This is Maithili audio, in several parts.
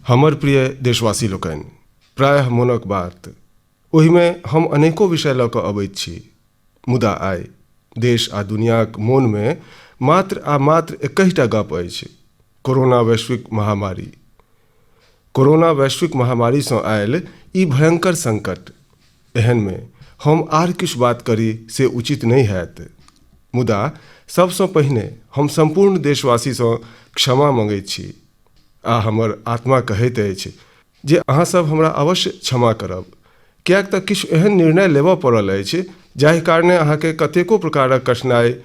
हमर प्रिय देशवासी लोकनि, प्रायः मोनक बात ओहिमे हम अनेको विषय लऽ कऽ अबैत छी, मुदा आइ देश आ दुनियाक मोनमे मात्र आ मात्र एकहिटा गप अछि, कोरोना वैश्विक महामारी। कोरोना वैश्विक महामारीसँ आयल ई भयंकर संकट। एहनमे हम आर किछु बात करी से उचित नहि हैत, मुदा सभसँ पहिने हम सम्पूर्ण देशवासीसँ क्षमा मँगैत छी आ हमर आत्मा कहैत अछि जे अहाँ सब हमरा अवश्य क्षमा करब, किएक तऽ किछु एहन निर्णय लेबऽ पड़ल अछि जाहि कारणे अहाँके कतेको प्रकारक कठिनाइ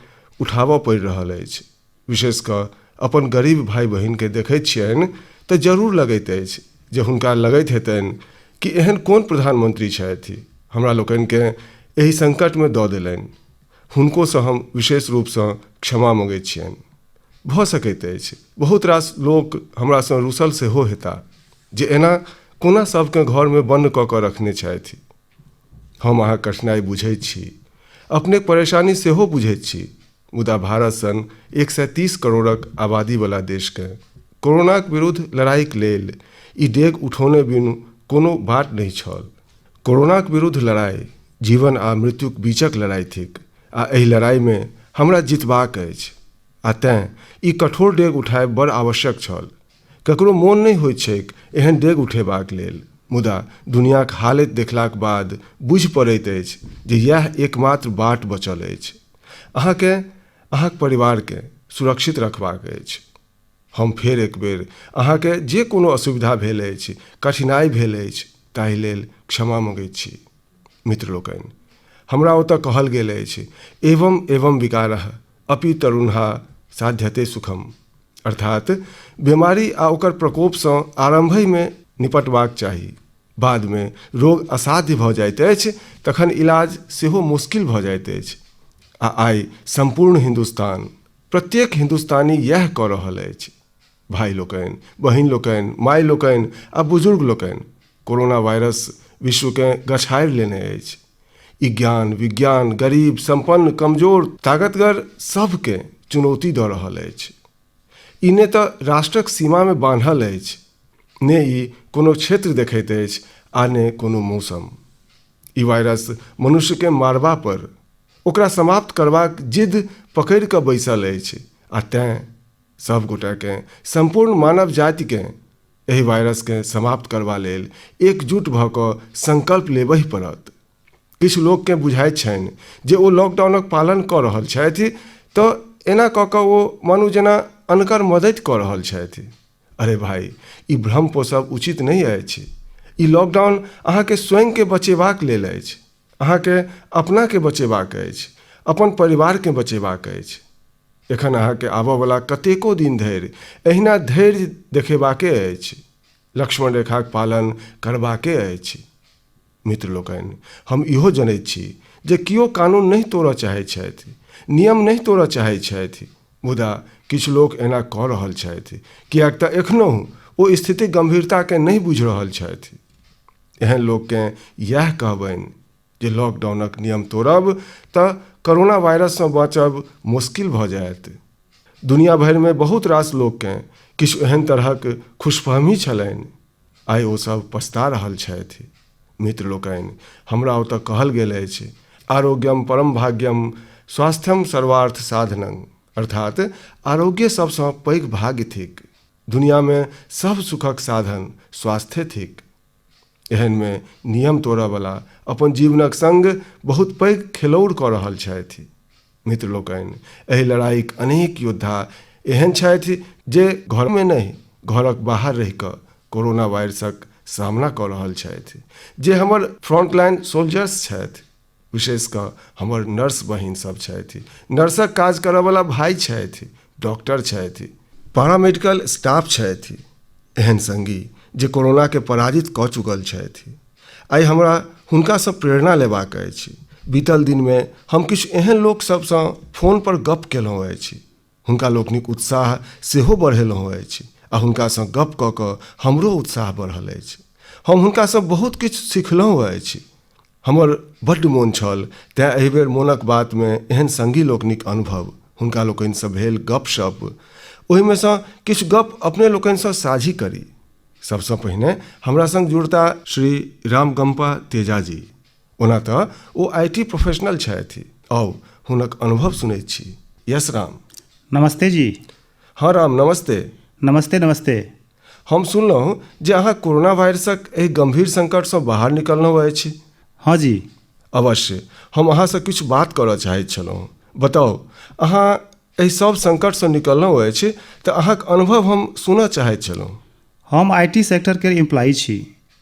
उठाबऽ पड़ि रहल अछि। विशेष कऽ अपन गरीब भाइ बहिनके देखैत छियनि तऽ जरूर लगैत अछि जे हुनका लगैत हेतनि कि एहन कोन प्रधानमंत्री छथि हमरा लोकनिकेँ एहि संकटमे दऽ देलनि। हुनकोसँ हम विशेष रूपसँ क्षमा मँगैत छियनि। भऽ सकैत अछि बहुत रास लोक हमरासँ रूसल सेहो हेताह जे एना कोना सभकेँ घरमे बन्न कऽ कऽ रखने छथि। हम अहाँक कठिनाइ बुझैत छी, अपनेक परेशानी सेहो बुझैत छी, मुदा भारत सन 130 करोड़क आबादीवला देशकेँ कोरोनाक विरुद्ध लड़ाइक लेल ई डेग उठौने बिनु कोनो बाट नहि छल। कोरोनाक विरुद्ध लड़ाइ जीवन आ मृत्युक बीचक लड़ाइ थिक आ एहि लड़ाइमे हमरा जितबाक अछि आ तेँ ई कठोर डेग उठायब बड़ आवश्यक छल। ककरो मोन नहि होइत छैक एहन डेग उठेबाक लेल, मुदा दुनियाक हालति देखलाक बाद बुझि पड़ैत अछि जे इएह एकमात्र बाट बचल अछि। अहाँकेँ, अहाँक परिवारकेँ सुरक्षित रखबाक अछि। हम फेर एक बेर अहाँकेँ जे कोनो असुविधा भेल अछि, कठिनाइ भेल अछि, ताहि लेल क्षमा मँगैत छी। मित्र लोकनि, हमरा ओतऽ कहल गेल अछि, एवं एवं विकारः अपि तरुणहा साध्यते सुखम, अर्थात बेमारी आ ओकर प्रकोपसँ आरम्भहिमे निपटबाक चाही। बादमे रोग असाध्य भऽ जाइत अछि, तखन इलाज सेहो मोश्किल भऽ जाइत अछि। आ आइ सम्पूर्ण हिन्दुस्तान, प्रत्येक हिन्दुस्तानी इएह कऽ रहल अछि। भाइ लोकनि, बहिन लोकनि, माय लोकनि आ बुजुर्ग लोकनि, कोरोना वायरस विश्वकेँ गछारि लेने अछि। ई ज्ञान, विज्ञान, गरीब, सम्पन्न, कमजोर, ताकतगर सभकेँ चुनौती दऽ रहल अछि। ई ने तऽ राष्ट्रक सीमामे बान्हल अछि, ने ई कोनो क्षेत्र देखैत अछि आ ने कोनो मौसम। ई वायरस मनुष्यकेँ मारबा पर, ओकरा समाप्त करबाक जिद पकड़ि कऽ बैसल अछि आ तेँ सभ गोटेकेँ, सम्पूर्ण मानव जातिकेँ एहि वायरसकेँ समाप्त करबा लेल एकजुट भऽ कऽ संकल्प लेबहि पड़त। किछु लोककेँ बुझाइत छनि जे ओ लॉकडाउनक पालन कऽ रहल छथि तऽ एना कऽ कऽ ओ मानू जेना अनकर मदति कऽ रहल छथि। अरे भाइ, ई भ्रम पोसब उचित नहि अछि। ई लॉकडाउन अहाँके स्वयंकेँ बचेबाक लेल अछि। अहाँके अपनाकेँ बचेबाक अछि, अपन परिवारकेँ बचेबाक अछि। एखन अहाँके आबऽवला कतेको दिन धरि एहिना धैर्य देखेबाके अछि, लक्ष्मण रेखाक पालन करबाके अछि। मित्र लोकनि, हम इहो जनैत छी जे कियो कानून नहि तोड़ऽ चाहैत छथि, नियम नहि तोड़ऽ चाहैत छथि, मुदा किछु लोक एना कऽ रहल छथि, किएक तऽ एखनहुँ ओ स्थितिक गम्भीरताकेँ नहि बुझि रहल छथि। एहन लोककेँ इएह कहबनि जे लॉकडाउनक नियम तोड़ब तऽ कोरोना वायरससँ बाँचब मोश्किल भऽ जायत। दुनिया भरिमे बहुत रास लोककेँ किछु एहन तरहक खुशफहमी छलनि। आइ ओ सभ पछता रहल छथि। मित्र लोकनि, हमरा ओतऽ कहल गेल अछि, आरोग्यम परम भाग्यम स्वास्थ्यम सर्वार्थ साधनं, अर्थात आरोग्य सभसँ पैघ भाग्य थिक। दुनियामे सभ सुखक साधन स्वास्थ्ये थिक। एहनमे नियम तोड़ऽवला अपन जीवनक संग बहुत पैघ खेलौड़ कऽ रहल छथि। मित्र लोकनि, एहि लड़ाइक अनेक योद्धा एहन छथि जे घरमे नहि, घरक बाहर रहि कऽ कोरोना वायरसक सामना कऽ रहल छथि, जे हमर फ्रंटलाइन सोल्जर्स छथि, विशेष कऽ हमर नर्स बहिन सभ छथि, नर्सक काज करऽवला भाइ छथि, डॉक्टर छथि, पारामेडिकल स्टाफ छथि, एहन संगी जे कोरोनाके पराजित कऽ चुकल छथि। आइ हमरा हुनकासँ प्रेरणा लेबाक अछि। बीतल दिनमे हम किछु एहन लोक सभसँ फोनपर गप्प केलहुँ अछि, हुनका लोकनिक उत्साह सेहो बढ़ेलहुँ अछि आ हुनकासँ गप्प कऽ कऽ हमरो उत्साह बढ़ल अछि। हम हुनकासँ बहुत किछु सिखलहुँ अछि। हमर बड्ड मोन छल, तेँ एहि बेर मोनक बातमे एहन संगी लोकनिक अनुभव, हुनका लोकनिसँ भेल गप्प-शप्प, ओहिमेसँ किछु गप्प अपने लोकनिसँ साझी करी। सबसँ पहिने हमरा संग जुड़ता श्री रामगम्पा तेजाजी। ओना तऽ ओ I T professional छथि। आउ हुनक अनुभव सुनैत छी। यस राम। नमस्ते जी। हँ राम, नमस्ते। नमस्ते नमस्ते। हम सुनलहुँ जे अहाँ कोरोना वायरसक एहि गम्भीर संकटसँ बाहर निकललहुँ अछि। हँ जी। अवश्य, हम अहाँसँ किछु बात करऽ चाहैत छलहुँ। बताउ, अहाँ एहि सब संकटसँ निकललहुँ अछि तऽ अहाँक अनुभव हम सुनऽ चाहैत छलहुँ। हम I T sector केर एम्प्लॉई छी।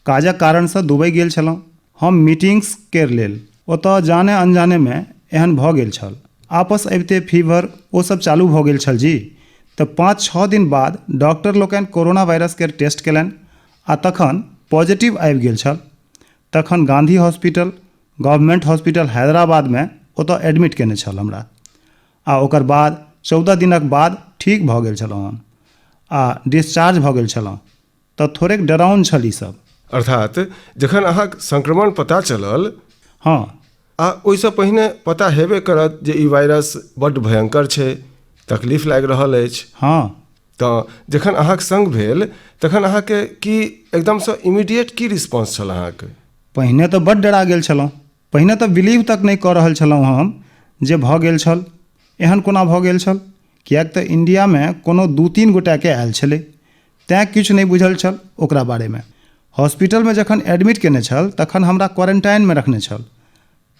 काजक कारणसँ दुबई गेल छलहुँ हम मीटिंग्स केर लेल। ओतऽ जाने अनजानेमे एहन भऽ गेल छल। आपस अबिते फीवर ओ सब चालू भऽ गेल छल जी। तऽ 5-6 दिन बाद डॉक्टर लोकनि कोरोना वायरस केर टेस्ट केलनि आ तखन पॉजिटिव आबि गेल छल। तखन गांधी हॉस्पिटल, गवर्नमेंट हॉस्पिटल हैदराबादमे ओतऽ एडमिट केने छल हमरा आ ओकर बाद 14 दिनक बाद ठीक भऽ गेल छलहुँ हम आ डिस्चार्ज भऽ गेल छलहुँ। तऽ थोड़ेक डराउन छल ई सब। अर्थात जखन अहाँक संक्रमण पता चलल, हँ, आ ओहिसँ पहिने पता हेबे करत जे ई वायरस बड्ड भयंकर छै, तकलीफ लागि रहल अछि, हँ, तऽ जखन अहाँक संग भेल तखन अहाँके की एकदमसँ इमीडिएट की रिस्पॉन्स छल अहाँके? पहिने तऽ बड्ड डरा गेल छलहुँ। पहिने तऽ बिलीव तक नहि कऽ रहल छलहुँ हम जे भऽ गेल छल। एहन कोना भऽ गेल छल? किएक तऽ इण्डियामे कोनो 2-3 गोटाके आयल छलै, तैँ किछु नहि बुझल छल ओकरा बारेमे। हॉस्पिटलमे जखन एडमिट केने छल तखन हमरा क्वारेन्टाइनमे रखने छल।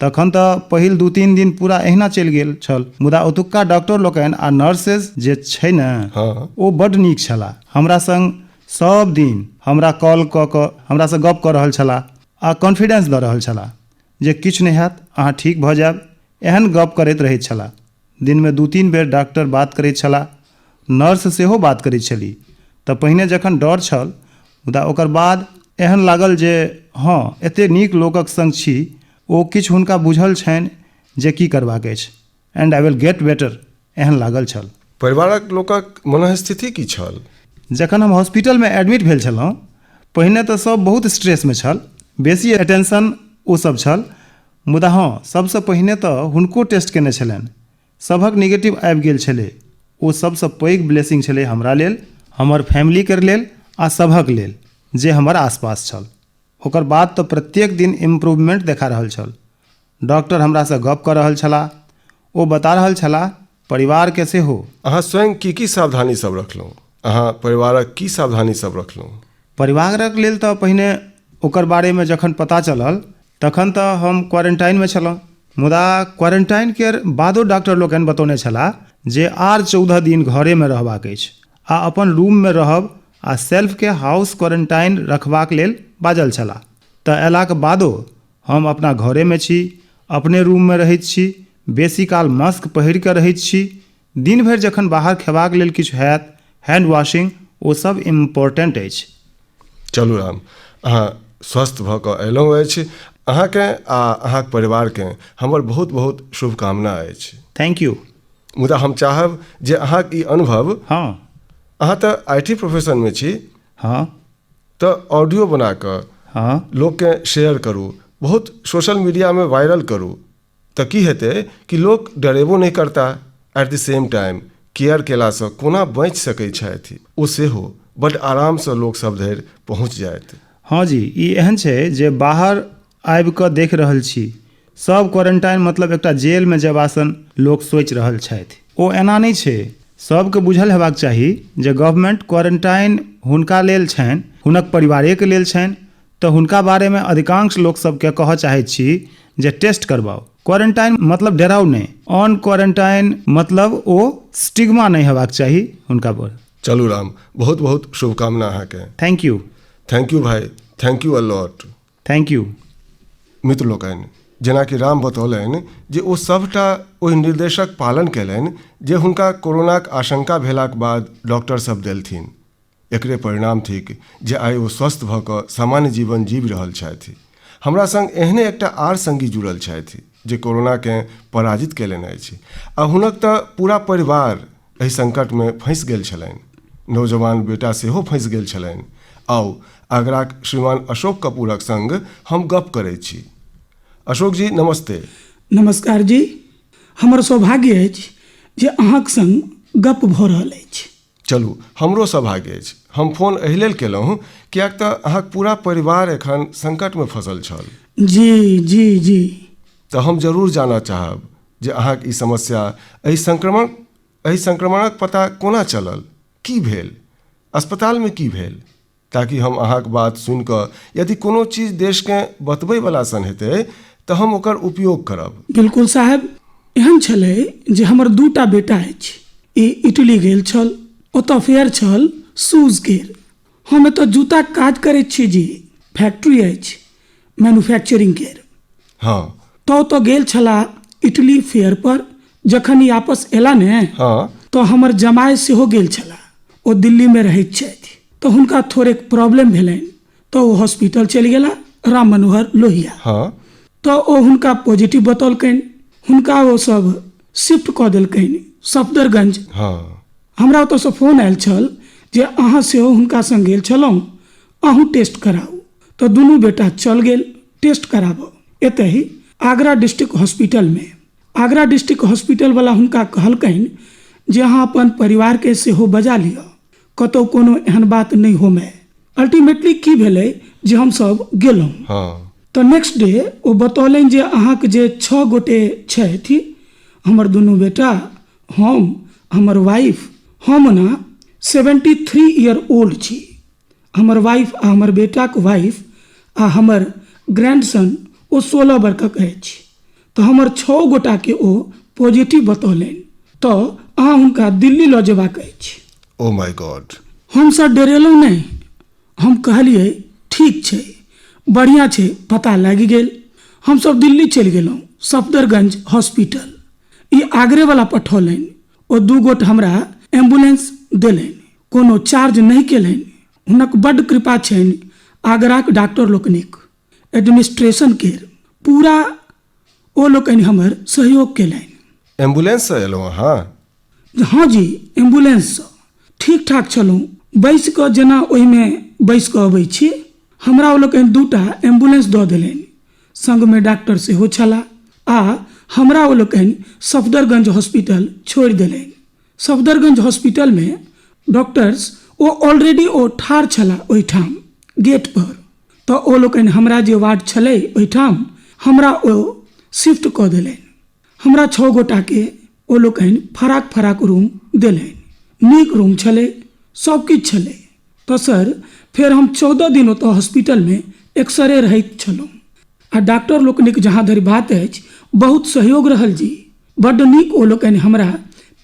तखन तऽ पहिल 2-3 दिन पूरा एहिना चलि गेल छल। मुदा ओतुक्का डॉक्टर लोकनि आ नर्सेज जे छै ने, ओ बड्ड नीक छलाह। हमरा संग सब दिन हमरा कॉल कऽ कऽ हमरासँ गप कऽ रहल छलाह आ कॉन्फिडेंस दऽ रहल छलाह जे किछु नहि हैत, अहाँ ठीक भऽ जायब। एहन गप करैत रहैत छलाह। दिनमे 2-3 बेर डॉक्टर बात करैत छलाह, नर्स सेहो बात करैत छली। तऽ पहिने जखन डर छल, मुदा ओकर बाद एहन लागल जे हँ, एतेक नीक लोकक संग छी, ओ किछु हुनका बुझल छनि जे की करबाक अछि, and I will get better, एहन लागल छल। परिवारक लोकक मनःस्थिति की छल? जखन हम हॉस्पिटलमे एडमिट भेल छलहुँ, पहिने तऽ सब बहुत स्ट्रेसमे छल, बेसी अटेंशन ओ सब छल। मुदा हँ, सबसँ पहिने तऽ हुनको टेस्ट केने छलनि। सभक निगेटिव आबि गेल छलै। ओ सबसँ पैघ ब्लेसिंग छलै हमरा लेल, हमर फैमिलीके लेल आ सभक लेल जे हमर आसपास छल। ओकर बाद तऽ प्रत्येक दिन इम्प्रूवमेंट देखा रहल छल। डॉक्टर हमरासँ गप कऽ रहल छलाह, ओ बता रहल छलाह परिवारके सेहो। अहाँ स्वयं की की सावधानी सब रखलहुँ? अहाँ परिवारक की सावधानी सब रखलहुँ? परिवारक लेल तऽ पहिने ओकर बारेमे जखन पता चलल तखन तऽ हम क्वारेन्टाइनमे छलहुँ। मुदा क्वारेन्टाइन केर बादो डॉक्टर लोकनि बतौने छलाह जे आर 14 दिन घरेमे रहबाक अछि आ अपन रूममे रहब आ सेल्फके हाउस क्वारेन्टाइन रखबाक लेल बाजल छलाह। तऽ अयलाक बादो हम अपना घरेमे छी, अपने रूममे रहैत छी, बेसी काल मास्क पहिर कऽ रहैत छी। दिन भरि जखन बाहर खेबाक लेल किछु हैत, हैंड वॉशिंग ओ सब इम्पोर्टेंट अछि। चलू राम, अहाँ स्वस्थ भऽ कऽ अयलहुँ अछि। अहाँकेँ आ अहाँक परिवारकेँ हमर बहुत बहुत शुभकामना अछि। Thank you. मुदा हम चाहब जे अहाँक ई अनुभव, हँ, अहाँ तऽ I T प्रोफेशनमे छी, हँ, तऽ ऑडियो बना कऽ हँ, लोककेँ शेयर करू, बहुत सोशल मीडियामे वायरल करू, तऽ की हेतै कि लोक डरेबो नहि करता, at the same time care केलासँ कोना बचि सकै छथि ओ सेहो बड्ड आरामसँ लोकसभ धरि पहुँच जायत। हँ जी, ई एहन छै जे बाहर आबि कऽ देख रहल छी, सब क्वारेन्टाइन मतलब एकटा जेलमे जेबा सन लोक सोचि रहल छथि। ओ एना नहि छै। सबके बुझल हेबाक चाही जे गवर्नमेंट क्वारेन्टाइन हुनका लेल छनि, हुनक परिवारेके लेल छनि। तऽ हुनका बारेमे अधिकांश लोक सबके कहऽ चाहैत छी जे टेस्ट करबाउ। क्वारेन्टाइन मतलब डराउ नहि, ऑन क्वारेन्टाइन मतलब ओ स्टिग्मा नहि हेबाक चाही हुनका पर। चलू राम, बहुत बहुत शुभकामना अहाँके। Thank you. Thank you भाई, thank you a lot. Thank you. मित्र लोकनि, जेनाकि राम बतौलनि जे ओ सभटा ओहि निर्देशक पालन कयलनि जे हुनका कोरोनाक आशंका भेलाक बाद डॉक्टर सब देलथिन। एकरे परिणाम थिक जे आइ ओ स्वस्थ भऽ कऽ सामान्य जीवन जीवि रहल छथि। हमरा संग एहने एकटा आर संगी जुड़ल छथि जे कोरोनाकेँ पराजित कयलनि अछि आ हुनक तऽ पूरा परिवार एहि संकटमे फँसि गेल छलनि। नौजवान बेटा सेहो फँसि गेल छलनि। आउ आगराक श्रीमान अशोक कपूरक संग हम गप करैत छी। अशोक जी नमस्ते। नमस्कार जी, हमर सौभाग्य अछि जे अहाँक संग गप भऽ रहल अछि। चलू, हमरो सौभाग्य अछि। हम फोन एहि लेल केलहुँ किएक तऽ अहाँक पूरा परिवार एखन संकटमे फँसल छल। जी जी जी। तऽ हम जरूर जानऽ चाहब जे अहाँक ई समस्या एहि संक्रमणक पता कोना चलल, की भेल, अस्पतालमे की भेल, ताकि हम अहाँक बात सुनि कऽ यदि कोनो चीज देशकेँ बतबैवला सन हेतै तऽ हम ओकर उपयोग करब। बिल्कुल साहेब, एहन छलै जे हमर दूटा बेटा अछि, ई इटली गेल छल, ओतऽ फेयर छल शूज केर। हम एतऽ जूताक काज करैत छी जी, फैक्ट्री अछि मैन्युफैक्चरिंग केर। हँ। तऽ ओतऽ गेल छलाह इटली फेयर पर, जखन ई आपस एला ने तऽ हमर जमाय सेहो गेल छलाह, ओ दिल्लीमे रहैत छथि, तऽ हुनका थोड़ेक प्रॉब्लम भेलनि तऽ ओ हॉस्पिटल चलि गेला राम मनोहर लोहिया। तऽ ओ हुनका पॉजिटिव बतौलकनि, हुनका ओ सब शिफ्ट कऽ देलकनि सफदरगंज। हमरा ओतऽसँ फोन आयल छल जे अहाँ सेहो हुनका संग गेल छलहुँ, अहूँ टेस्ट कराउ। तऽ दुनू बेटा चल गेल टेस्ट कराबऽ एतहि आगरा डिस्ट्रिक्ट हॉस्पिटलमे। आगरा डिस्ट्रिक्ट हॉस्पिटलवला हुनका कहलकनि जे अहाँ अपन परिवारके सेहो बजा लिअ, कतहु कोनो एहन बात नहि होमय। अल्टीमेटली की भेलै जे हमसभ गेलहुँ। तऽ नेक्स्ट डे ओ बतौलनि जे अहाँके जे 6 गोटे छथि, हमर दुनू बेटा, हम, हमर वाइफ, हम ओना 73 ईयर ओल्ड छी, हमर वाइफ आ हमर बेटाक वाइफ आ हमर ग्रैंडसन ओ 16 बरखक अछि, तऽ हमर 6 गोटाके ओ पॉजिटिव बतौलनि, तऽ अहाँ हुनका दिल्ली लऽ जेबाक अछि। ओ my God. हमसभ डरेलहुँ नहि, हम कहलियै ठीक छै, बढ़िआँ छै, पता लागि गेल। हमसभ दिल्ली चलि गेलहुँ सफदरगंज हॉस्पिटल। ई आगरेवला पठौलनि, ओ 2 गोट हमरा एम्बुलेंस देलनि, कोनो चार्ज नहि केलनि। हुनक बड्ड कृपा छनि आगराक डॉक्टर लोकनिक, एडमिनिस्ट्रेशन केर, पूरा ओ लोकनि हमर सहयोग केलनि। एम्बुलेंससँ एलहुँ अहाँ? हँ जी, एम्बुलेंससँ। ठीक ठाक छलहुँ, बैसि कऽ जेना ओहिमे बैसि कऽ अबै छी। हमरा ओ लोकनि 2टा एम्बुलेंस दऽ देलनि, संगमे डॉक्टर सेहो छलाह आ हमरा ओ लोकनि सफदरगंज हॉस्पिटल छोड़ि देलनि। सफदरगंज हॉस्पिटलमे डॉक्टर्स ओ ऑलरेडी ओ ठाढ़ छलाह ओहिठाम गेट पर, तऽ ओ लोकनि हमरा जे वार्ड छलै ओहिठाम हमरा ओ शिफ्ट कऽ देलनि। हमरा 6 गोटाके ओ लोकनि फराक फराक रूम देलनि, नीक रूम छलै, सब किछु छलै। तऽ सर फेर हम 14 दिन ओतऽ हॉस्पिटलमे एकसरे रहैत छलहुँ आ डॉक्टर लोकनिक जहाँ धरि बात अछि बहुत सहयोग रहल जी, बड्ड नीक ओ लोकनि हमरा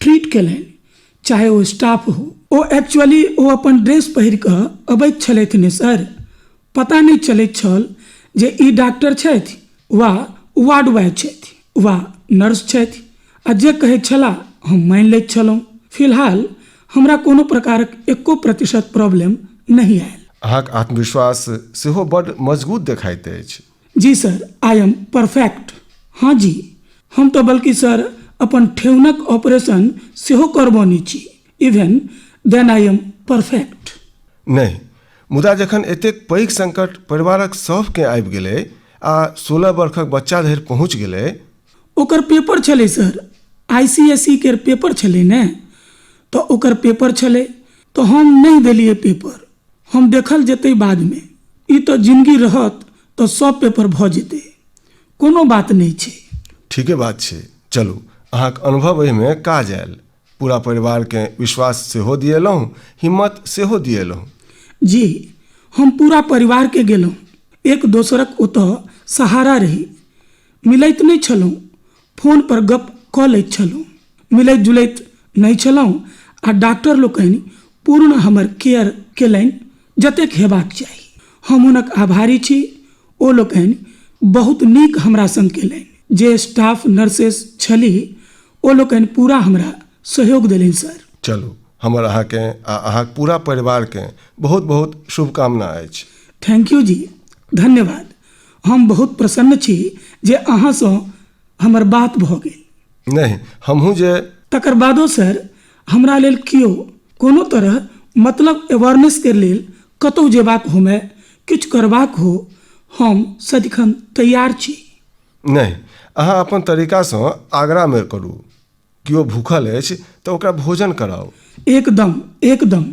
ट्रीट केलनि, चाहे ओ स्टाफ हो। ओ एक्चुअली ओ अपन ड्रेस पहिर कऽ अबैत छलथि ने सर, पता नहि चलैत छल जे ई डॉक्टर छथि वा वार्ड बॉय छथि वा नर्स छथि, आ जे कहैत छलाह हम मानि लैत छलहुँ। फिलहाल हमरा कोनो प्रकारक 1% प्रॉब्लम नहि आयल। अहाँक आत्मविश्वास सेहो बड्ड मजगूत देखाइत अछि। जी सर, I am perfect. हाँ जी, हम तऽ बल्कि सर अपन ठेहुनक ऑपरेशन सेहो करबौने छी, even then I am perfect. नहि, मुदा जखन एतेक पैघ संकट परिवारक सभकेँ आबि गेलै आ 16 बरखक बच्चा धरि पहुँच गेलै। ओकर पेपर छलै सर, ICSE केर पेपर छलै ने, तऽ ओकर पेपर छलै तऽ हम नहि देलियै पेपर, हम देखल जेतै बादमे, ई तऽ जिनगी रहत तऽ सब पेपर भऽ जेतै, कोनो बात नहि छै। ठीके बात छै। चलू, अहाँक अनुभव एहिमे काज आयल, पूरा परिवारकेँ विश्वास सेहो दिएलहुँ, हिम्मत सेहो दिएलहुँ। जी, हम पूरा परिवारके गेलहुँ, एक दोसरक ओतऽ सहारा रही, मिलैत नहि छलहुँ, फोन पर गप कऽ लैत छलहुँ, मिलैत जुलैत नहि छलहुँ आ डॉक्टर लोकनि पूर्ण हमर केयर केलनि जतेक हेबाक चाही। हम हुनक आभारी छी, ओ लोकनि बहुत नीक हमरा संग केलनि। जे स्टाफ नर्सेस छलीह ओ लोकनि पूरा हमरा सहयोग देलनि सर। चलू, हमर अहाँकेँ आ अहाँक पूरा परिवारकेँ बहुत बहुत शुभकामना अछि। Thank you जी, धन्यवाद। हम बहुत प्रसन्न छी जे अहाँसँ हमर बात भऽ गेल। नहि, हमहूँ जे। तकर बादो सर हमरा लेल केओ कोनो तरह मतलब अवेयरनेस के लेल कतहु जेबाक होमय, किछु करबाक हो, हम सदिखन तैयार छी। नहि, अहाँ अपन तरीकासँ आगरामे करू। केओ भूखल अछि तऽ ओकरा भोजन कराउ। एकदम एकदम।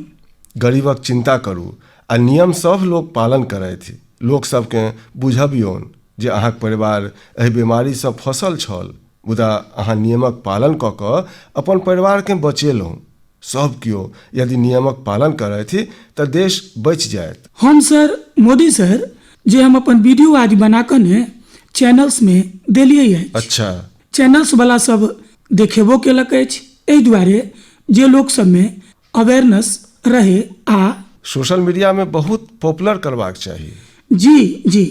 गरीबक चिन्ता करू आ नियम सभ लोक पालन करथि। लोक सभकेँ बुझबियौन जे अहाँक परिवार एहि बीमारीसँ फँसल छल, मुदा अहाँ नियमक पालन कऽ कऽ अपन परिवारकेँ बचेलहुँ। सभ केओ यदि नियमक पालन करथि तऽ देश बचि जायत। हम सर, मोदी सर, जे हम अपन वीडियो आदि बना कऽ ने चैनल्समे देलियै अछि। अच्छा। चैनल्स वाला सब देखेबो केलक अछि, एहि दुआरे जे लोक सबमे अवेयरनेस रहे आ सोशल मीडियामे बहुत पॉपुलर करबाक चाही। जी जी।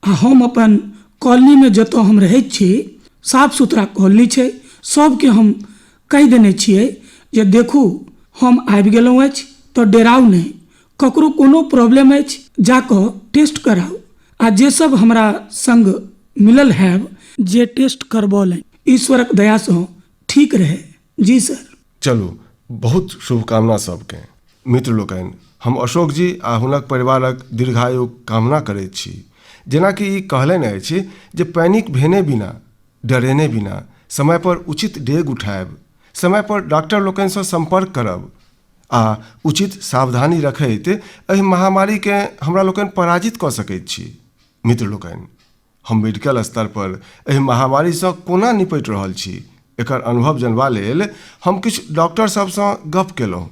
आ हम अपन कॉलोनीमे जतऽ हम रहैत छी, साफ सुथरा कॉलोनी छै, सबके हम कहि देने छियै जे देखू हम आबि गेलहुँ अछि तऽ डेराउ नहि, ककरो कोनो प्रॉब्लम अछि जाकऽ टेस्ट कराउ। आ जे सब हमरा संग मिलल हैब जे टेस्ट करबौलनि, ईश्वरक दयासँ ठीक रहै। जी सर। चलू, बहुत शुभकामना सबके। मित्र लोकनि, हम अशोक जी आ हुनक परिवारक दीर्घायु कामना करैत छी। जेनाकि ई कहलनि अछि जे पैनिक भेने बिना, डरेने बिना समय पर उचित डेग उठायब, समय पर डॉक्टर लोकनिसँ सम्पर्क करब आ उचित सावधानी रखैत एहि महामारीकेँ हमरा लोकनि पराजित कऽ सकैत छी। मित्र लोकनि, हम मेडिकल स्तर पर एहि महामारीसँ कोना निपटि रहल छी, एकर अनुभव जनबा लेल हम किछु डॉक्टर सभसँ गप केलहुँ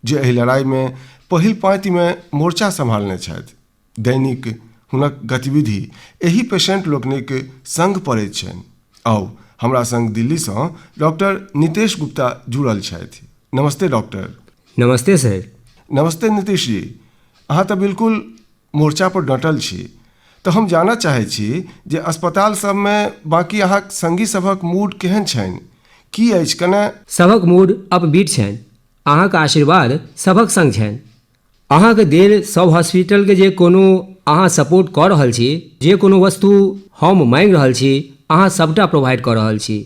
जे एहि लड़ाइमे पहिल पाँतिमे मोर्चा सम्हालने छथि। दैनिक हुनक गतिविधि एहि पेशेंट लोकनिक संग पड़ैत छनि। आउ, हमरा संग दिल्लीसँ डॉक्टर नितेश गुप्ता जुड़ल छथि। नमस्ते डॉक्टर। नमस्ते सर। नमस्ते नीतीश जी। अहाँ तऽ बिल्कुल मोर्चा पर डटल छी, तऽ हम जानऽ चाहैत छी जे अस्पताल सभमे बाँकी अहाँक संगी सभक मूड केहन छनि, की अछि कने। सभक मूड अपबीट छनि। अहाँक आशीर्वाद सभक संग छनि। अहाँके देल सभ हॉस्पिटलके जे कोनो अहाँ सपोर्ट कऽ रहल छी, जे कोनो वस्तु हम माँगि रहल छी, अहाँ सभटा प्रोवाइड कऽ रहल छी,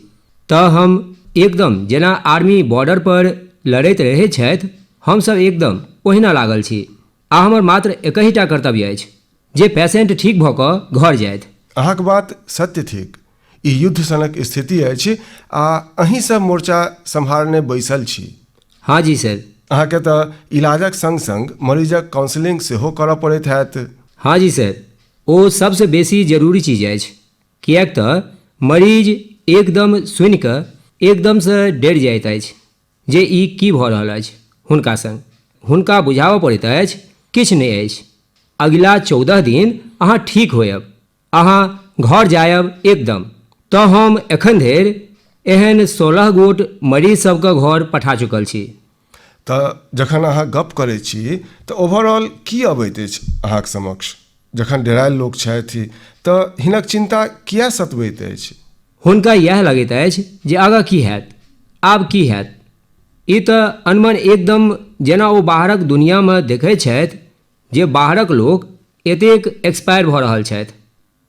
तऽ हम एकदम जेना आर्मी बॉर्डर पर लड़ैत रहैत छथि, हमसभ एकदम ओहिना लागल छी। आ हमर मात्र एकहिटा कर्तव्य अछि जे पेशेंट ठीक भऽ कऽ घर जाथि। अहाँक बात सत्य थिक। ई युद्ध सनक स्थिति अछि आ अहीं सब मोर्चा सम्हारने बैसल छी। हाँ जी सर। अहाँके तऽ इलाजक संग-संग मरीजक काउंसलिंग सेहो करऽ पड़ैत हैत। हाँ जी सर, ओ सबसँ बेसी जरूरी चीज अछि, किएक तऽ मरीज एकदम सुनि कऽ एकदमसँ डरि जाइत अछि जे ई की भऽ रहल अछि हुनका संग। हुनका बुझाबऽ पड़ैत अछि किछु नहि अछि, अगिला 14 दिन अहाँ ठीक होयब, अहाँ घर जायब एकदम। तऽ हम एखन धरि एहन 16 गोट मरीज सबके घर पठा चुकल छी। तऽ जखन अहाँ गप करै छी तऽ ओवरऑल की अबैत अछि अहाँक समक्ष? जखन डेरायल लोक छथि तऽ हिनक चिन्ता किए सतबैत अछि? हुनका इएह लगैत अछि जे आगाँ की हैत, आब की हैत। ई तऽ अनमन एकदम जेना ओ बाहरक दुनियामे देखैत छथि जे बाहरक लोक एतेक एक्सपायर भऽ रहल छथि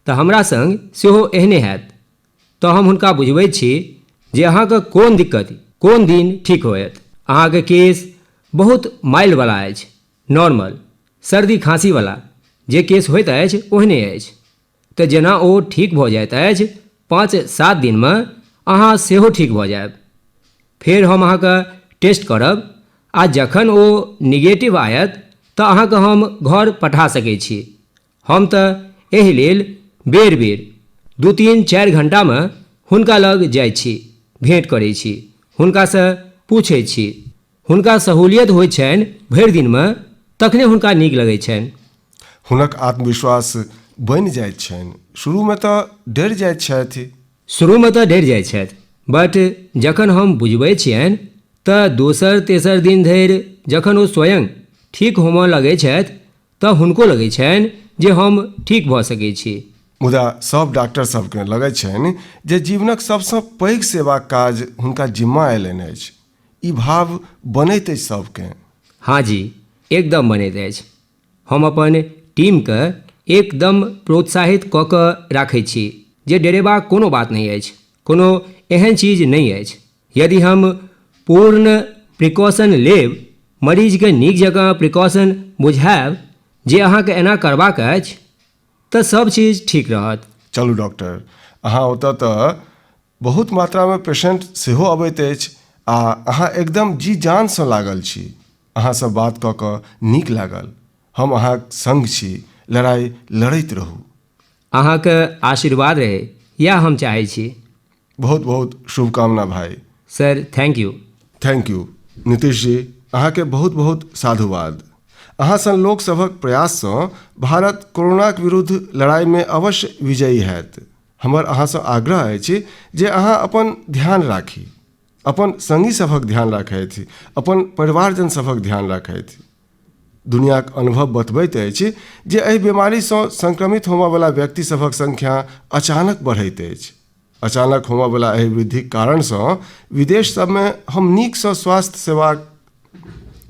तऽ हमरा संग सेहो एहने हैत। तऽ हम हुनका बुझबैत छी जे अहाँके कोन दिक्कत कोन दिन ठीक होयत। अहाँके केस बहुत माइल्डवला अछि, नॉर्मल, सर्दी खाँसीवला जे केस होइत अछि ओहने अछि। तऽ जेना ओ ठीक भऽ जाइत अछि 5-7 दिनमे, अहाँ सेहो ठीक भऽ जायब। फेर हम अहाँके टेस्ट करब आ जखन ओ निगेटिव आयत तऽ अहाँके हम घर पठा सकैत छी। हम तऽ एहि लेल बेर बेर 2-3-4 घंटामे हुनका लग जाइत छी, भेँट करैत छी, हुनकासँ पूछैत छी। हुनका सहूलियत होइत छनि भरि दिनमे, तखने हुनका नीक लगैत छनि। हुनक आत्मविश्वास बनि जाइत छनि। शुरूमे तऽ डरि जाइत छथि। शुरूमे तऽ डरि जाइत छथि, बट जखन हम बुझबैत छियनि तऽ दोसर तेसर दिन धरि जखन ओ स्वयं ठीक होमय लगैत छथि तऽ हुनको लगैत छनि जे हम ठीक भऽ सकैत छी। मुदा सभ डॉक्टर सभकेँ लगैत छनि जे जीवनक सभसँ पैघ सेवाक काज हुनका जिम्मा अयलनि अछि। ई भाव बनैत अछि सभकेँ। हाँ जी, एकदम बनैत अछि। हम अपन टीमके एकदम प्रोत्साहित कऽ कऽ राखैत छी जे डरेबाक कोनो बात नहि अछि, कोनो एहन चीज नहि अछि। यदि हम पूर्ण प्रिकॉशन लेब, मरीजके नीक जकाँ प्रिकॉशन बुझायब जे अहाँके एना करबाक अछि, तऽ सब चीज ठीक रहत। चलू डॉक्टर, अहाँ ओतऽ तऽ बहुत मात्रामे पेशेंट सेहो अबैत अछि आ अहाँ एकदम जी जानसँ लागल छी। अहाँसँ बात कऽ कऽ नीक लागल। हम अहाँक संग छी, लड़ाइ लड़ैत रहू। अहाँके आशीर्वाद रहै, इएह हम चाहै छी। बहुत बहुत शुभकामना भाई। Sir, thank you. Thank you Nitish ji, अहाँके बहुत बहुत साधुवाद। अहाँ सन लोक सभक प्रयाससँ भारत कोरोनाक विरुद्ध लड़ाइमे अवश्य विजयी हैत। हमर अहाँसँ आग्रह अछि जे अहाँ अपन ध्यान राखी, अपन संगी सभक ध्यान राखथि, अपन परिवारजन सभक ध्यान राखथि। दुनियाक अनुभव बतबैत अछि जे एहि बीमारीसँ संक्रमित होमयवला व्यक्ति सभक संख्या अचानक बढ़ैत अछि। अचानक होमयवला एहि वृद्धिक कारणसँ विदेश सभमे हम नीकसँ स्वास्थ्य सेवा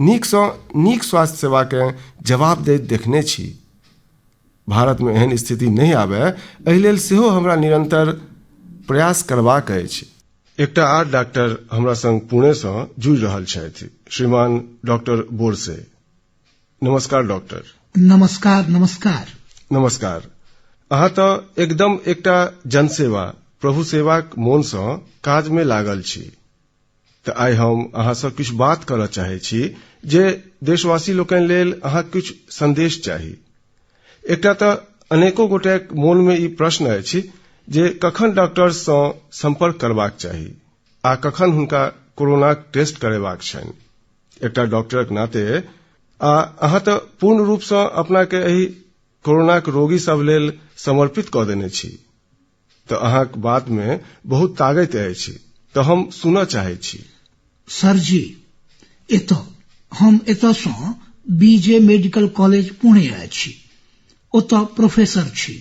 नीकसँ नीक स्वास्थ्य सेवाकेँ जवाब दैत देखने छी। भारतमे एहन स्थिति नहि आबय, एहि लेल सेहो हमरा निरन्तर प्रयास करबाक अछि। एकटा आर डॉक्टर हमरा संग पुणेसँ जुड़ि रहल छथि, श्रीमान डॉक्टर बोरसे। नमस्कार डॉक्टर। नमस्कार नमस्कार। नमस्कार। अहाँ तऽ एकदम एकटा जनसेवा, प्रभु सेवाक मोनसँ काजमे लागल छी। तऽ आइ हम अहाँसँ किछु बात करऽ चाहै छी जे देशवासी लोकनि लेल अहाँ किछु संदेश चाही। एकटा तऽ अनेको गोटेक मोनमे ई प्रश्न अछि जे कखन डॉक्टरसँ संपर्क करबाक चाही आ कखन हुनका कोरोनाक टेस्ट करेबाक छनि। एकटा डॉक्टरक नाते आ अहाँ तऽ पूर्ण रूपसँ अपनाके एहि कोरोनाक रोगी सभ लेल समर्पित कऽ देने छी, तऽ अहाँक बातमे बहुत ताकत अछि, तऽ हम सुनऽ चाहै छी। सर जी, एतऽ हम एतऽसँ बीजे मेडिकल कॉलेज पुणे अछि, ओतऽ प्रोफेसर छी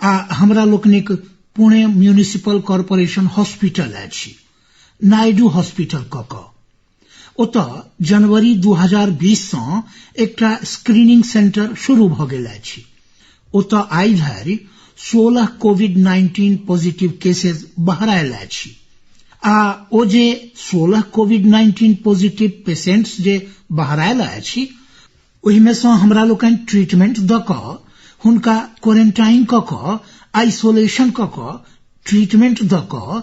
आ हमरा लोकनिक पुणे म्यूनिसिपल कॉरपोरेशन हॉस्पिटल अछि, नायडू हॉस्पिटल कऽ कऽ। ओतऽ जनवरी 2020 सँ एकटा स्क्रीनिंग सेंटर शुरू भऽ गेल अछि। ओतऽ आइ धरि 16 कोविड-19 पॉजिटिव केसेज बहरायल अछि आ ओ जे 16 कोविड-19 पॉजिटिव पेशेंट्स जे बहरायल अछि, ओहिमे सँ हमरा लोकनि ट्रीटमेंट दऽ कऽ हुनका क्वारेंटाइन कऽ कऽ आइसोलेशन कऽ कऽ ट्रीटमेंट दऽ कऽ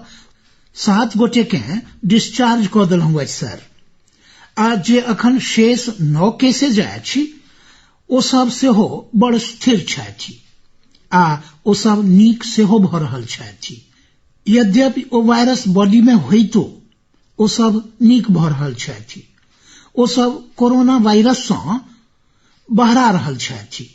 7 गोटे केँ डिस्चार्ज कऽ देलहुँ अछि सर। आ जे अखन शेष 9 केसेज अछि, ओ सब सेहो बड़ स्थिर छथि आ ओ सब नीक सेहो भऽ रहल छथि। यद्यपि ओ वायरस बॉडी मे होइतो ओ सब नीक भऽ रहल छथि। ओ सब कोरोना वायरस सँ बहरा रहल छथि।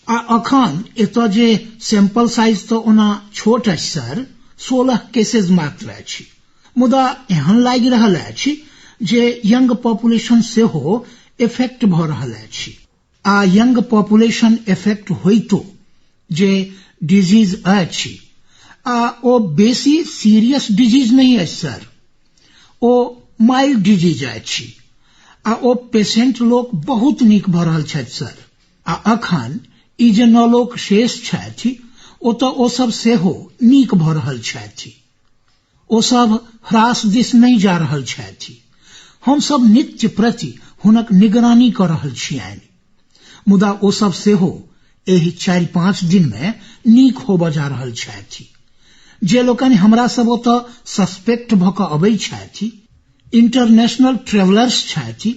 आ अखन एतऽ जे सैंपल साइज तऽ ओना छोट अछि सर, 16 केसेज मात्र अछि, मुदा एहन लागि रहल अछि जे यंग पॉपुलेशन सेहो इफेक्ट भऽ रहल अछि। आ यंग पॉपुलेशन इफेक्ट होइतो जे डिजीज अछि आ ओ बेसी सीरियस डिजीज नहि अछि सर, ओ माइल्ड डिजीज अछि आ ओ पेशेंट लोक बहुत नीक भऽ रहल छथि सर। आ अखन ई जे 9 लोक शेष छथि, ओतऽ ओ सब सेहो नीक भऽ रहल छथि। ओ सब ह्रास दिस नहि जा रहल छथि। हम सब नित्य प्रति हुनक निगरानी कऽ रहल छियनि, मुदा ओ सब सेहो एहि 4-5 दिन मे नीक होबऽ जा रहल छथि। जे लोकनि हमरा सब ओतऽ सस्पेक्ट भऽ कऽ अबै छथि, इंटरनेशनल ट्रेवलर्स छथि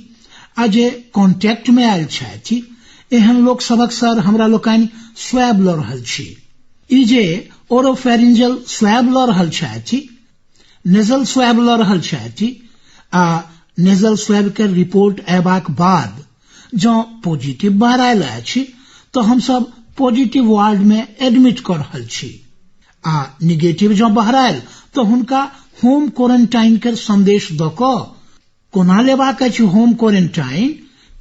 आ जे कॉन्टैक्ट मे आयल छथि, एहन लोक सभक सर हमरा लोकनि स्वैब लऽ रहल छी। ई जे ओरोफेरिंजल स्वैब लऽ रहल छथि, नेजल स्वैब लऽ रहल छथि आ नेजल स्वैब के रिपोर्ट अयबाक बाद जँ पॉजिटिव बहरायल अछि तऽ हमसब पॉजिटिव वार्ड मे एडमिट कऽ रहल छी आ निगेटिव जँ बहरायल तऽ हुनका होम क्वारंटाइन के संदेश दऽ कऽ कोना लेबाक अछि होम क्वारंटाइन,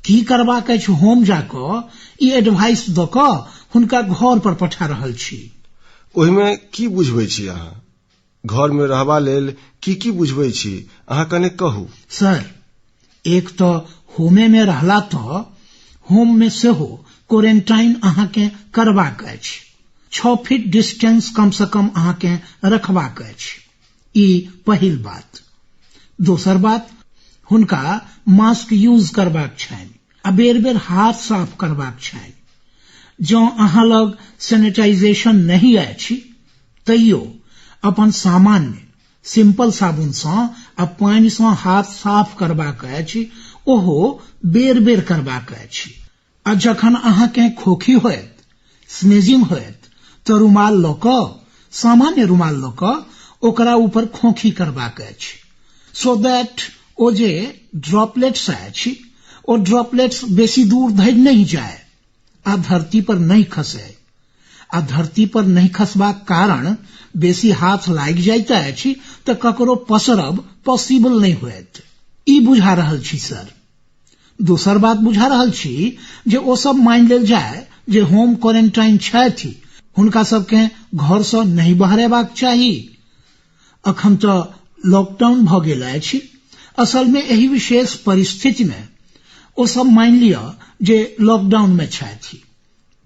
की करबाक अछि होम जा कऽ, ई एडवाइस दऽ कऽ हुनका घर पर पठा रहल छी। ओहिमे की बुझबै छी अहाँ? घरमे रहबा लेल की की बुझबै छी, अहाँ कने कहू। सर, एक तऽ होमे मे रहला तऽ होम मे सेहो क्वारंटाइन अहाँके करबाक अछि। 6 फीट डिस्टेंस कम से कम अहाँके रखबाक अछि। ई पहिल बात। दोसर बात, हुनका मास्क यूज करबाक छनि आ बेर बेर हाथ साफ करबाक छनि। जँ अहाँ लग सैनिटाइजेशन नहि अछि तैयो अपन सामान्य सिंपल साबुनसँ आ पानिसँ हाथ साफ करबाक अछि, ओहो बेर बेर करबाक अछि। आ जखन अहाँकेँ खोखी होयत, स्नीजिंग होयत, तऽ रुमाल लऽ कऽ, सामान्य रुमाल लऽ कऽ ओकरा ऊपर खोखी करबाक अछि, सो that ओ जे ड्रॉपलेट्स अछि ओ ड्रॉपलेट्स बेसी दूर धरि नहि जाय आ धरती पर नहि खसय। आ धरती पर नहि खसबाक कारण बेसी हाथ लागि जाइत अछि तऽ ककरो पसरब पॉसिबल नहि होयत। ई बुझा रहल छी सर। दोसर बात बुझा रहल छी जे ओ सब मानि लेल जाय जे होम क्वारेंटाइन छथि, हुनका सबकेँ घरसँ नहि बहरेबाक चाही। अखन तऽ लॉकडाउन भऽ गेल अछि। असलमे एहि विशेष परिस्थितिमे ओ सब मानि लिअ जे लॉकडाउनमे छथि,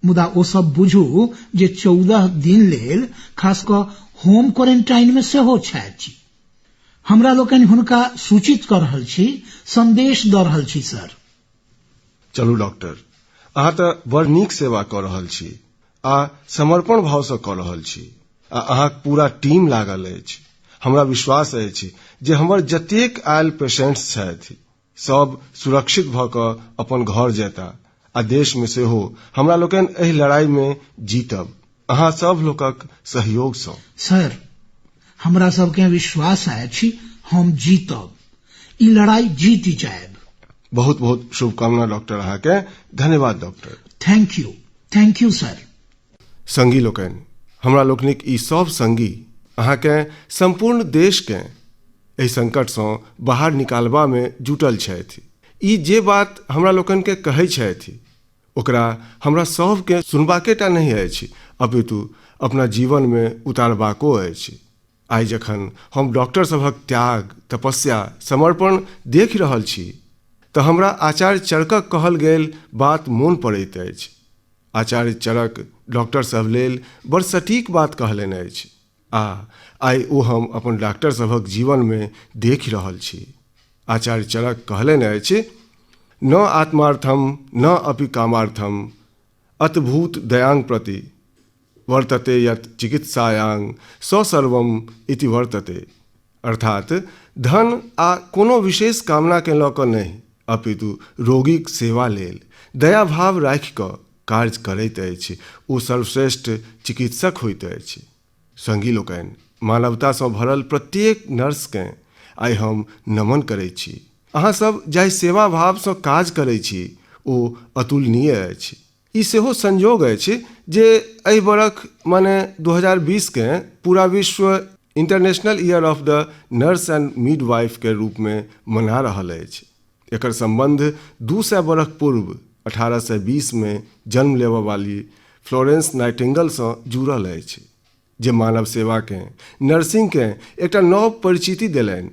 मुदा ओ सब बुझू जे 14 दिन लेल खास कऽ होम क्वारेंटाइनमे सेहो छथि। हमरा लोकनि हुनका सूचित कऽ रहल छी, संदेश दऽ रहल छी सर। चलू डॉक्टर, अहाँ तऽ बड़ नीक सेवा कऽ रहल छी आ समर्पण भावसँ कऽ रहल छी आ अहाँक पूरा टीम लागल अछि। हमरा विश्वास अछि जे हमर जतेक आयल पेशेंट्स छथि सब सुरक्षित भऽ कऽ अपन घर जेता आ देशमे सेहो हमरा लोकनि एहि लड़ाईमे जीतब अहाँ सब लोकक सहयोगसँ। सर, हमरा सबकेँ विश्वास अछि हम जीतब, ई लड़ाई जीति जायब। बहुत बहुत शुभकामना डॉक्टर अहाँके। धन्यवाद doctor. Thank you, thank you sir. संगी लोकनि, हमरा लोकनिक ई सब संगी अहाँके सम्पूर्ण देशकेँ एहि संकटसँ बाहर निकालबामे जुटल छथि। ई जे बात हमरा लोकनिकेँ कहै छथि ओकरा हमरा सभकेँ सुनबाके टा नहि अछि, अपितु अपना जीवनमे उतारबाको अछि। आइ जखन हम डॉक्टर सभक त्याग, तपस्या, समर्पण देखि रहल छी तऽ हमरा आचार्य चरकक कहल गेल बात मोन पड़ैत अछि। आचार्य चरक डॉक्टर सभ लेल बड़ सटीक बात कहलनि अछि आ आइ ओ हम अपन डॉक्टर सभक जीवनमे देखि रहल छी। आचार्य चरक कहलनि अछि, न आत्मार्थम न अपि कामार्थम अतभूत दयांग प्रति वर्तते यत चिकित्सायांग स सर्वम इति वर्तते। अर्थात धन आ कोनो विशेष कामनाकेँ लऽ कऽ नहि, अपितु रोगीक सेवा लेल दयाभाव राखि कऽ कार्य करैत अछि ओ सर्वश्रेष्ठ चिकित्सक होइत अछि। संगी लोकनि, मानवतासँ भरल प्रत्येक नर्सकेँ आइ हम नमन करैत छी। अहाँ सब जाहि सेवा भावसँ काज करैत छी ओ अतुलनीय अछि। ई सेहो संयोग अछि जे एहि बरख माने 2020 केँ पूरा विश्व international year of the nurse and midwife के रूपमे मना रहल अछि। एकर सम्बन्ध 200 बरख पूर्व 1820 मे जन्म लेबऽ वाली फ्लोरेंस नाइटिंगलसँ जुड़ल अछि, जे मानव सेवाकेँ, नर्सिंगकेँ एकटा नव परिचिति देलनि,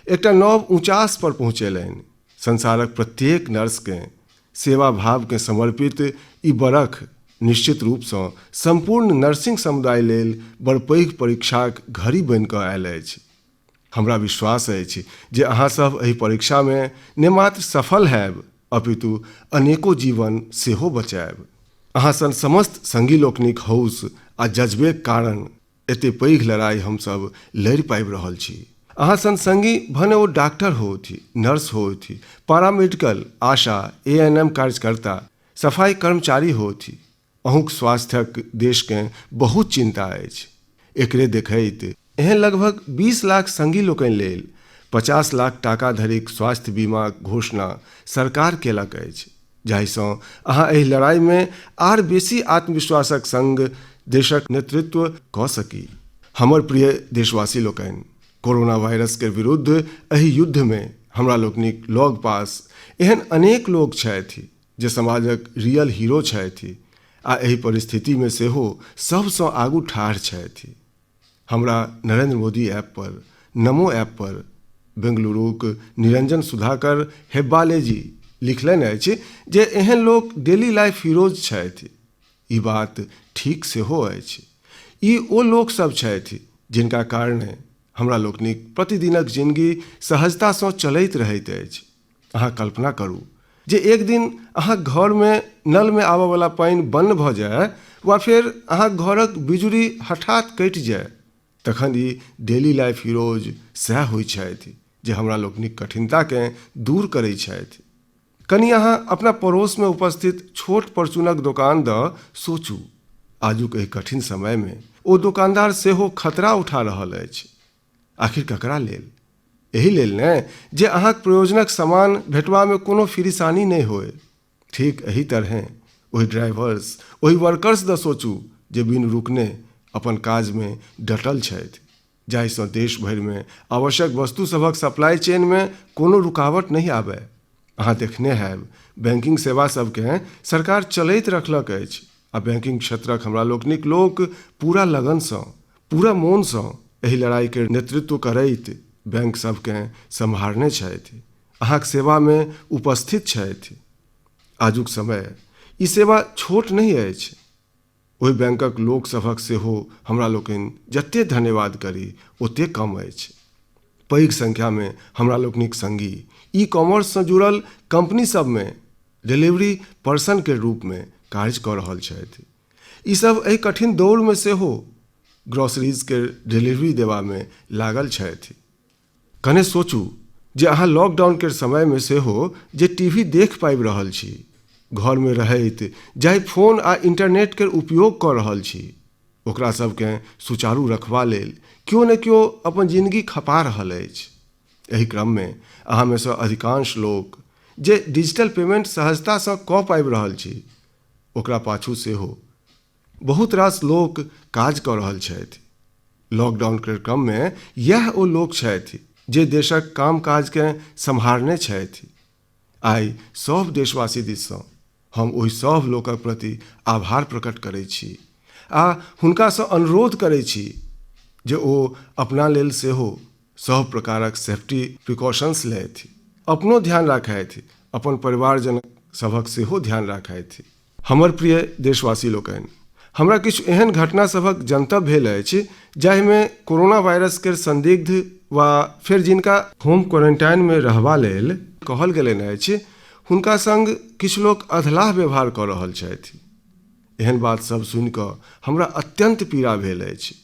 एकटा नव ऊँचास पर पहुँचेलनि। संसारक प्रत्येक नर्सकेँ सेवा भावकेँ समर्पित ई बरख निश्चित रूपसँ सम्पूर्ण नर्सिंग समुदाय लेल बड़ पैघ परीक्षाक घड़ी बनि कऽ आयल अछि। हमरा विश्वास अछि जे अहाँ सब एहि परीक्षामे ने मात्र सफल हैब अपितु अनेको जीवन सेहो बचायब। अहाँ सन समस्त संगी लोकनिक हौस आ जज्बेक कारण एते पैघ लड़ाई हमसब लड़ि पाबि रहल छी। अहाँ सन संगी भने ओ डॉक्टर होथि, नर्स होथि, पारामेडिकल, आशा, एएनएम कार्यकर्ता, सफाई कर्मचारी होथि, अहूँक स्वास्थ्यक देशकेँ बहुत चिंता अछि। एकरे देखैत एहन लगभग 20 लाख संगी लोकनि लेल 50 लाख टाका धरिक स्वास्थ्य बीमाक घोषणा सरकार केलक अछि, जाहिसँ अहाँ एहि लड़ाईमे आर बेसी आत्मविश्वासक संग देशक नेतृत्व कऽ सकी। हमर प्रिय देशवासी लोकनि, कोरोना वायरस के विरुद्ध एहि युद्धमे हमरा लोकनिक लग पास एहन अनेक लोक छथि जे समाजक रियल हीरो छथि आ एहि परिस्थितिमे सेहो सभसँ आगू ठाढ़ छथि। हमरा नरेंद्र मोदी ऐप पर, नमो ऐप पर बेंगलुरुक निरंजन सुधाकर हेब्बाले जी लिखलनि अछि जे एहन लोक डेली लाइफ हीरोज छथि। ई बात ठीक सेहो अछि। ई ओ लोक सब छथि जिनका कारणे हमरा लोकनिक प्रतिदिनक जिनगी सहजतासँ चलैत रहैत अछि। अहाँ कल्पना करू जे एक दिन अहाँक घरमे नलमे आबयवला पानि बन्न भऽ जाय वा फेर अहाँक घरक बिजुरी हठात कटि जाय। तखन ई डेली लाइफ हीरोज सएह होइत छथि जे हमरा लोकनिक कठिनताकेँ दूर करैत छथि। कनि अहाँ अपना पड़ोसमे उपस्थित छोट परचूनक दोकान दऽ सोचू। आजुक एहि कठिन समयमे ओ दोकानदार सेहो खतरा उठा रहल अछि। आखिर ककरा लेल? एहि लेल ने जे अहाँक प्रयोजनक सामान भेटबामे कोनो फिरिसानी नहि होय। ठीक एही तरहें ओहि ड्राइवर्स, ओहि वर्कर्स दऽ सोचू जे बिनु रुकने अपन काजमे डटल छथि, जाहिसँ देश भरिमे आवश्यक वस्तु सभक सप्लाई चेनमे कोनो रुकावट नहि आबय। अहाँ देखने हैब, बैंकिंग सेवा सभकेँ सरकार चलैत रखलक अछि आ बैंकिंग क्षेत्रक हमरा लोकनिक लोक पूरा लगनसँ, पूरा मोनसँ एहि लड़ाई केर नेतृत्व करैत बैंक सभकेँ सम्हारने छथि, अहाँक सेवामे उपस्थित छथि। आजुक समय ई सेवा छोट नहि अछि। ओहि बैंकक लोक सभक सेहो हमरा लोकनि जतेक धन्यवाद करी ओतेक कम अछि। पैघ संख्यामे हमरा लोकनिक संगी ई कॉमर्ससँ जुड़ल कंपनी सभमे डिलीवरी पर्सन केर रूपमे कार्य कऽ रहल छथि। ई सभ एहि कठिन दौरमे सेहो ग्रोसरीज केर डिलीवरी देबामे लागल छथि। कने सोचू जे अहाँ लॉकडाउन केर समयमे सेहो जे टीवी देख पाबि रहल छी, घरमे रहैत जाहि फोन आ इंटरनेट केर उपयोग कऽ रहल छी, ओकरा सभकेँ सुचारू रखबा लेल केओ ने केओ अपन जिनगी खपा रहल अछि। एहि क्रममे अहाँमे सँ अधिकांश लोक जे डिजिटल पेमेंट सहजतासँ कऽ पाबि रहल छी, ओकरा पाछू सेहो बहुत रास लोक काज कऽ रहल छथि। लॉकडाउन केर क्रममे इएह ओ लोक छथि जे देशक कामकाजकेँ सम्हारने छथि। आइ सभ देशवासी दिससँ हम ओहि सभ लोकक प्रति आभार प्रकट करैत छी आ हुनकासँ अनुरोध करैत छी जे ओ अपना लेल सेहो सभ प्रकारक सेफ्टी प्रिकॉशंस लेथि, अपनो ध्यान राखथि, अपन परिवारजन सभक सेहो ध्यान राखथि। हमर प्रिय देशवासी लोकनि, हमरा किछु एहन घटना सभक जनतब भेल अछि जाहिमे कोरोना वायरस केर संदिग्ध वा फेर जिनका होम क्वारंटाइनमे रहबा लेल कहल गेलनि अछि, हुनका संग किछु लोक अधलाह व्यवहार कऽ रहल छथि। एहन बात सभ सुनि कऽ हमरा अत्यंत पीड़ा भेल अछि।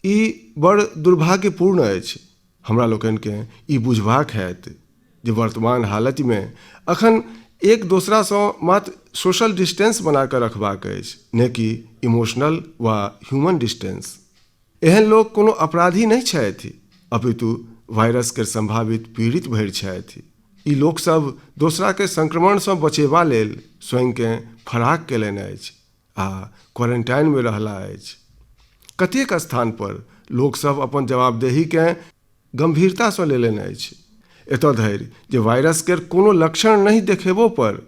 ई बड़ दुर्भाग्यपूर्ण अछि। हमरा लोकनिकेँ ई बुझबाक हैत जे वर्तमान हालतिमे अखन एक दोसरासँ मात्र सोशल डिस्टेंस बना कऽ रखबाक अछि, ने कि इमोशनल वा ह्यूमन डिस्टेंस। एहन लोक कोनो अपराधी नहि छथि, अपितु वायरस केर संभावित पीड़ित भरि छथि। ई लोकसभ दोसराकेँ संक्रमणसँ बचेबा लेल स्वयंकेँ फराक कयलनि अछि आ क्वारंटाइनमे रहला अछि। कतेक स्थान पर लोकसभ अपन जवाबदेहीकेँ गंभीरतासँ लेलनि अछि। एतय धरि जे वायरस केर कोनो लक्षण नहि देखेबो पर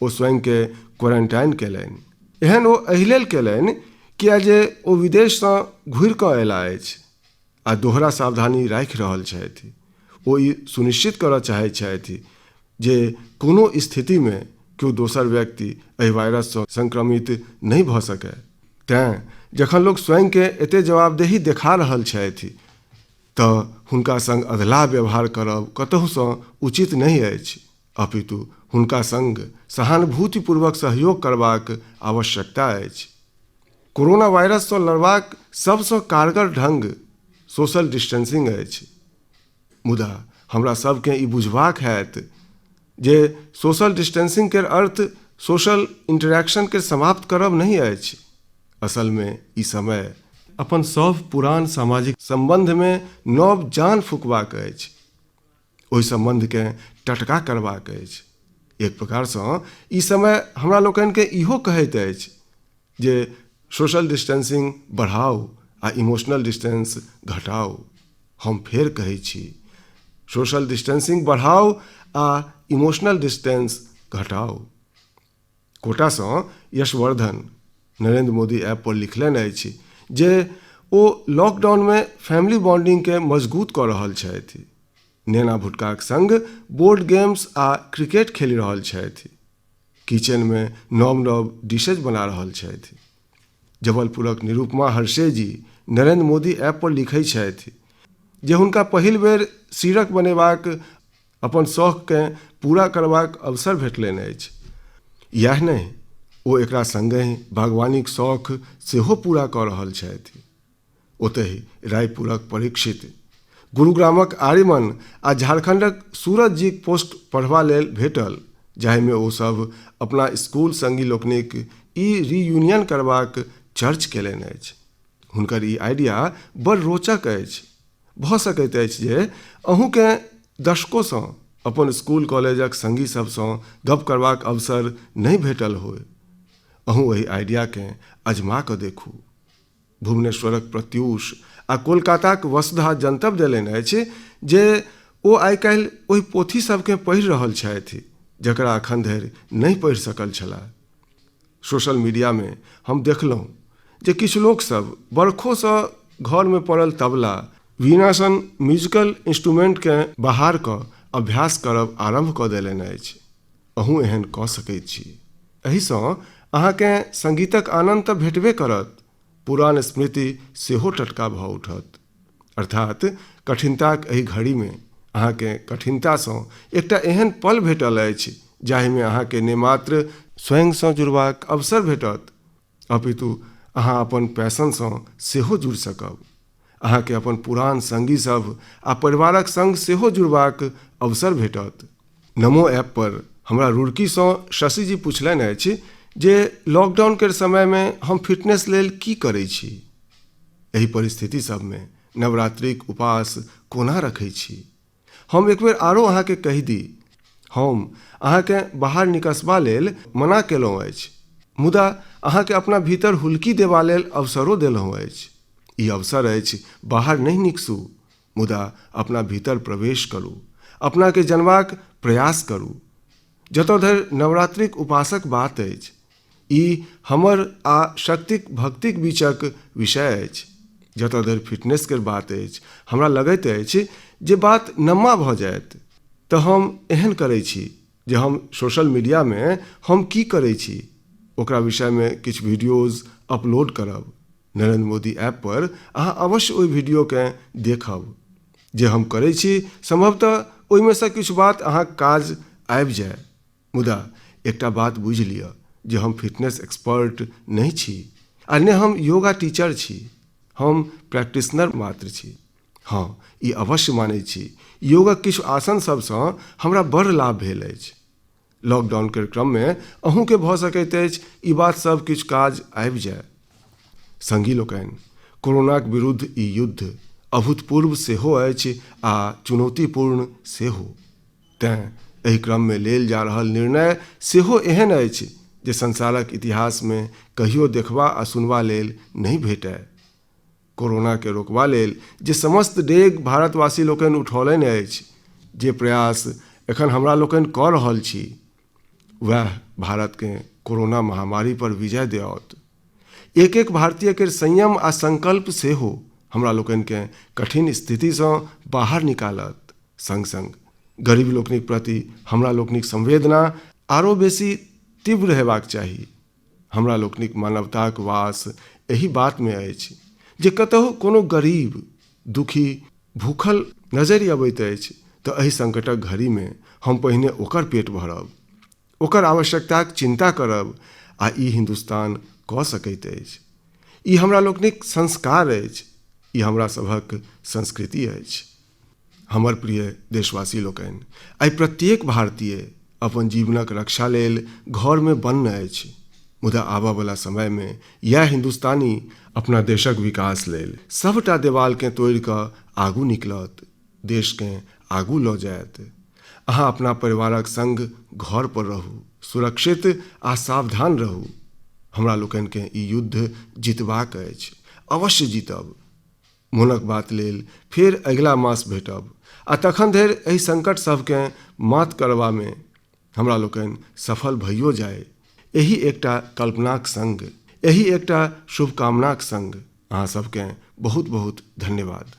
ओ स्वयंकेँ क्वारंटाइन कयलनि। एहन ओ एहि लेल कयलनि किया जे ओ विदेशसँ घुरि कऽ अयलाह अछि आ दोहरा सावधानी राखि रहल छथि। ओ ई सुनिश्चित करय चाहैत छथि जे कोनो स्थितिमे केओ दोसर व्यक्ति एहि वायरससँ संक्रमित नहि भऽ सकय। तेँ जखन लोक स्वयंकेँ एतेक जवाबदेही देखा रहल छथि तऽ हुनका संग अधलाह व्यवहार करब कतहुसँ उचित नहि अछि, अपितु हुनका संग सहानुभूतिपूर्वक सहयोग करबाक आवश्यकता अछि। कोरोना वायरससँ लड़बाक सभसँ कारगर ढंग सोशल डिस्टेंसिंग अछि। मुदा हमरा सभकेँ ई बुझबाक हैत जे सोशल डिस्टेंसिंग केर अर्थ सोशल इंटरैक्शन केर समाप्त करब नहि अछि। असलमे ई समय अपन सभ पुरान सामाजिक सम्बन्धमे नव जान फुकबाक अछि। ओहि सम्बन्धकेँ टटका करबाक अछि। एक प्रकारसँ ई समय हमरा लोकनिकेँ इहो कहैत अछि जे सोशल डिस्टेंसिंग बढ़ाउ आ इमोशनल डिस्टेंस घटाउ। हम फेर कहै छी, सोशल डिस्टेंसिंग बढ़ाउ आ इमोशनल डिस्टेंस घटाउ। कोटासँ यशवर्धन नरेन्द्र मोदी ऐप पर लिखलनि अछि जे ओ लॉकडाउनमे फैमिली बॉन्डिंगकेँ मजगूत कऽ रहल छथि। नेना भुटकाक संग बोर्ड गेम्स आ क्रिकेट खेलि रहल छथि। किचनमे नव नव डिशेज बना रहल छथि। जबलपुरक निरुपमा हर्षे जी नरेन्द्र मोदी ऐप पर लिखैत छथि जे हुनका पहिल बेर सीरक बनेबाक अपन शौककेँ पूरा करबाक अवसर भेटलनि अछि। इएह नहि, ओ एकरा संगहि बागवानीक शौक सेहो पूरा कऽ रहल छथि। ओतहि रायपुरक परीक्षित, गुरुग्रामक आर्यमन आ झारखंडक सूरज जीक पोस्ट पढ़बा लेल भेटल, जाहिमे ओ सभ अपना स्कूल संगी लोकनिक ई रीयूनियन करबाक चर्च केलनि अछि। हुनकर ई आइडिया बड़ रोचक अछि। भऽ सकैत अछि जे अहूँकेँ दशकोसँ अपन स्कूल कॉलेजक संगी सभसँ गप करबाक अवसर नहि भेटल होय। अहूँ एहि आइडियाकेँ अजमा कऽ देखू। भुवनेश्वरक प्रत्यूष आ कोलकाताक वसुधा जनतब देलनि अछि जे ओ आइ-काल्हि ओहि पोथी सभकेँ पढ़ि रहल छथि जकरा एखन धरि नहि पढ़ि सकल छलाह। सोशल मीडियामे हम देखलहुँ जे किछु लोकसभ बरखोसँ घरमे पड़ल तबला, वीणा सन म्यूजिकल इंस्ट्रूमेंटकेँ बहार कऽ अभ्यास करब आरम्भ कऽ देलनि अछि। अहूँ एहन कऽ सकैत छी। एहिसँ अहाँकेँ संगीतक आनन्द तऽ भेटबे करत, पुरान स्मृति सेहो टटका भऽ उठत। अर्थात कठिनताक एहि घड़ीमे अहाँकेँ कठिनतासँ एकटा एहन पल भेटल अछि जाहिमे अहाँकेँ ने मात्र स्वयंसँ जुड़बाक अवसर भेटत, अपितु अहाँ अपन पैशनसँ सेहो जुड़ि सकब। अहाँकेँ अपन पुरान संगी सभ आ परिवारक संग सेहो जुड़बाक अवसर भेटत। नमो ऐप पर हमरा रुड़कीसँ शशि जी पुछलनि अछि जे लॉकडाउन केर समयमे हम फिटनेस लेल की करै छी? एहि परिस्थिति सभमे नवरात्रिक उपास कोना रखै छी? हम एक बेर आरो अहाँकेँ कहि दी, हम अहाँकेँ बाहर निकसबा लेल मना केलहुँ अछि, मुदा अहाँकेँ अपना भीतर हुलकी देबा लेल अवसरो देलहुँ अछि। ई अवसर अछि, बाहर नहि निकसू, मुदा अपना भीतर प्रवेश करू, अपनाकेँ जनबाक प्रयास करू। जतऽ धरि नवरात्रिक उपासक बात अछि, ई हमर आ शक्तिक भक्तिक बीचक विषय अछि। जतऽ धरि फिटनेस केर बात अछि, हमरा लगैत अछि जे बात नम्मा भऽ जायत तऽ हम एहन करै छी जे हम सोशल मीडियामे हम की करै छी ओकरा विषयमे किछु वीडियोज अपलोड करब। नरेन्द्र मोदी ऐप पर अहाँ अवश्य ओहि वीडियोकेँ देखब। जे हम करै छी सम्भवतः ओहिमे सँ किछु बात अहाँक काज आबि जाय। मुदा एकटा बात बुझि लिअ जे हम फिटनेस एक्सपर्ट नहि छी आ ने हम योगा टीचर छी। हम प्रैक्टिशनर मात्र छी। हँ, ई अवश्य मानैत छी योगक किछु आसन सभसँ हमरा बड़ लाभ भेल अछि। लॉकडाउन केर क्रममे अहूँकेँ भऽ सकैत अछि ई बात सभ किछु काज आबि जाय। संगी लोकनि, कोरोनाक विरुद्ध ई युद्ध अभूतपूर्व सेहो अछि आ चुनौतीपूर्ण सेहो। तेँ एहि क्रममे लेल जा रहल निर्णय सेहो एहन अछि जे संसारक इतिहासमे कहियो देखबा आ सुनबा लेल नहि भेटय। कोरोनाकेँ रोकबा लेल जे समस्त डेग भारतवासी लोकनि उठौलनि अछि, जे प्रयास एखन हमरा लोकनि कऽ रहल छी, वएह भारतकेँ कोरोना महामारी पर विजय देआओत। एक-एक भारतीय केर संयम आ संकल्प सेहो हमरा लोकनिकेँ कठिन स्थितिसँ बाहर निकालत। संग-संग गरीब लोकनिक प्रति हमरा लोकनिक संवेदना आरो बेसी तीव्र हेबाक चाही। हमरा लोकनिक मानवताक वास एहि बातमे अछि जे कतहु कोनो गरीब, दुखी, भूखल नजरि अबैत अछि तऽ एहि संकटक घड़ीमे हम पहिने ओकर पेट भरब, ओकर आवश्यकताक चिंता करब आ ई हिन्दुस्तान कऽ सकैत अछि। ई हमरा लोकनिक संस्कार अछि, ई हमरा सभक संस्कृति अछि। हमर प्रिय देशवासी लोकनि, आइ प्रत्येक भारतीय अपन जीवनक रक्षा लेल घरमे बन्न अछि, मुदा आबऽवला समयमे इएह हिन्दुस्तानी अपना देशक विकास लेल सभटा देवालकेँ तोड़ि कऽ आगू निकलत, देशकेँ आगू लऽ जायत। अहाँ अपना परिवारक संग घर पर रहू, सुरक्षित आ सावधान रहू। हमरा लोकनिकेँ ई युद्ध जीतबाक अछि, अवश्य जीतब। मोनक बात लेल फेर अगिला मास भेटब आ तखन धरि एहि संकट सभकेँ मात करबामे हमरा लोकनि सफल भइयो जाइ, एहि एकटा कल्पनाक संग, एहि एकटा शुभकामनाक संग अहाँ सभकेँ बहुत बहुत धन्यवाद।